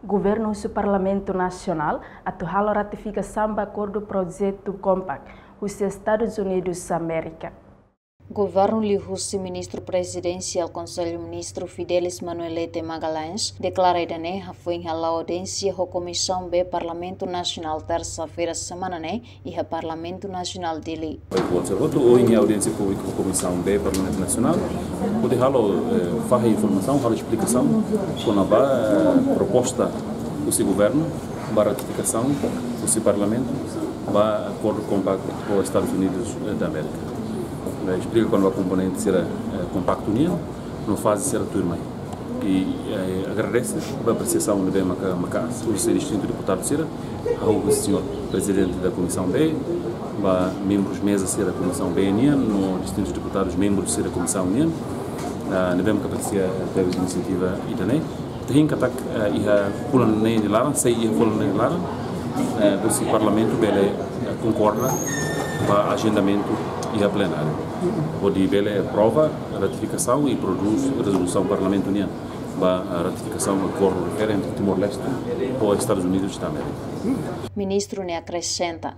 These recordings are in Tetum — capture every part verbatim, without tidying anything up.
Governu husu Parlamentu Nasionál atu halo ratifikasaun ba akordu projetu Compact husi Estadus Unidus Amérika. Governu liuhusi Ministru Prezidensiál Konsellu Ministru Fidelis Manuelete Magalhães deklara ida-ne'e hafoin hala'o audiénsia ho Komisaun B Parlamentu Nasionál tersa-feira semana ne'e iha Parlamentu Nasionál Dili. Oi, buat ser hotu, ohin iha audiénsia públika ho Komisaun B Parlamentu Nasionál, hodi halo, eh, fahe informasaun, halo esplikasaun kona-ba, eh, proposta husi governu ba ratifikasaun husi Parlamentu ba akordu Compact ho Estadus Unidus, eh, da Amérika. Nia esplika kona-ba komponente sira, eh, kompaktu nian, no faze sira tuirmai. I, eh, agradese ba apresiasaun ne'ebé maka, maka husi distintu deputadu sira, ha'u husi señór Prezidente da Komisaun B, ba membrus meza sira Komisaun B nian, no distintus deputadus membrus sira Komisaun nian, ah, ne'ebé maka apresia tebes inisiativa ida-ne'e. Ita hein katak, eh, iha fulan neen nia laran, sei iha fulan neen nia laran, eh, husi Parlamentu bele, eh, konkorda ba ajendamentu iha plenáriu, hodi bele aprova ratifikasaun i prodús rezolusaun Parlamentu nian ba, eh, ratifikasaun akordu refere entre Timor-Leste ho Estadus Unidus da Amérika. Ministru ne'e akresenta,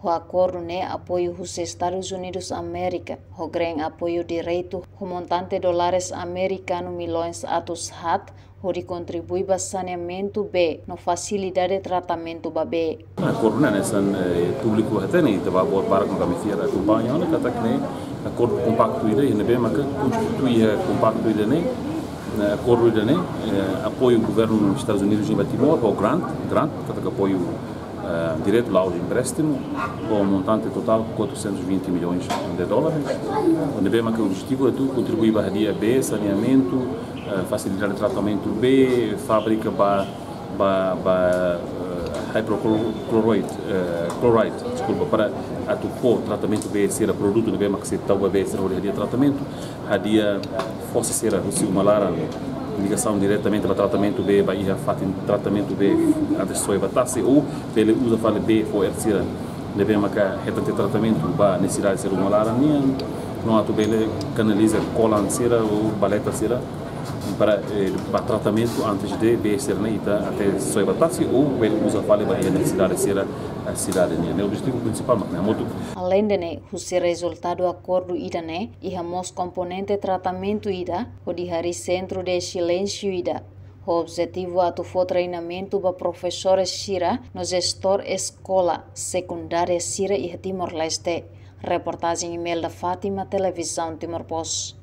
ho akordu ne'e apoiu husi Estadus Unidus Amérika ho green apoiu diretu ho montante dólares amerikanu milhões atus haat, hodi kontribui ba saneamentu bee no fasilidade tratamentu ba bee. Akordu ne'e hanesan, eh, públiku hatene, ita ba buat barak no kami fiar akompaña ona katak ne'e akordu kompaktu ida, ne'ebé maka konstitui iha kompaktu ida-ne'e, ne'e akordu ida-ne'e, eh, apoiu governu Estadus Unidus ba Timor, ho grant, grant, katak apoiu, eh, diretu la'ós empréstimu, ho montante totál quatrocentos e vinte milhões de dólares. Ne'ebé maka objetivu atu kontribui ba hadi'a bee, saneamentu, eh, fasilidade tratamentu bee, fábrika ba, ba, ba, eh, hidrochloride, eh, chloride, deskulpa, para atu fó tratamentu bee sira, produtu ne'ebé maka sei tau ba bee sira hodi hadi'a tratamentu, hadi'a fose sira husi uma laran, ligasaun diretamente ba tratamentu bee, ba iha fatin tratamentu bee, antes soe ba tasi, ou bele uza fali bee fo'er sira ne'ebé maka hetan tiha tratamentu ba nesesidade sira uma laran nian, no atu bele kanaliza kolan sira ou baleta sira para, eh, ba tratamentu antes de bee sira-ne'e ita até soe ba tasi ou bele uza fali ba iha nesesidade sira, eh, sidade nian. Ne'e objetivu prinsipál mak ne'e hamutuk. Aleinde ne'e, husi rezultadu akordu ida-ne'e, iha mós komponente tratamentu ida, hodi harii sentru de silénsiu ida, ho objetivu atu fó treinamentu ba profesores sira no jestór eskola sekundária sira iha Timor-Leste. Reportajen Imelda Fátima, Televizaun Timor Post.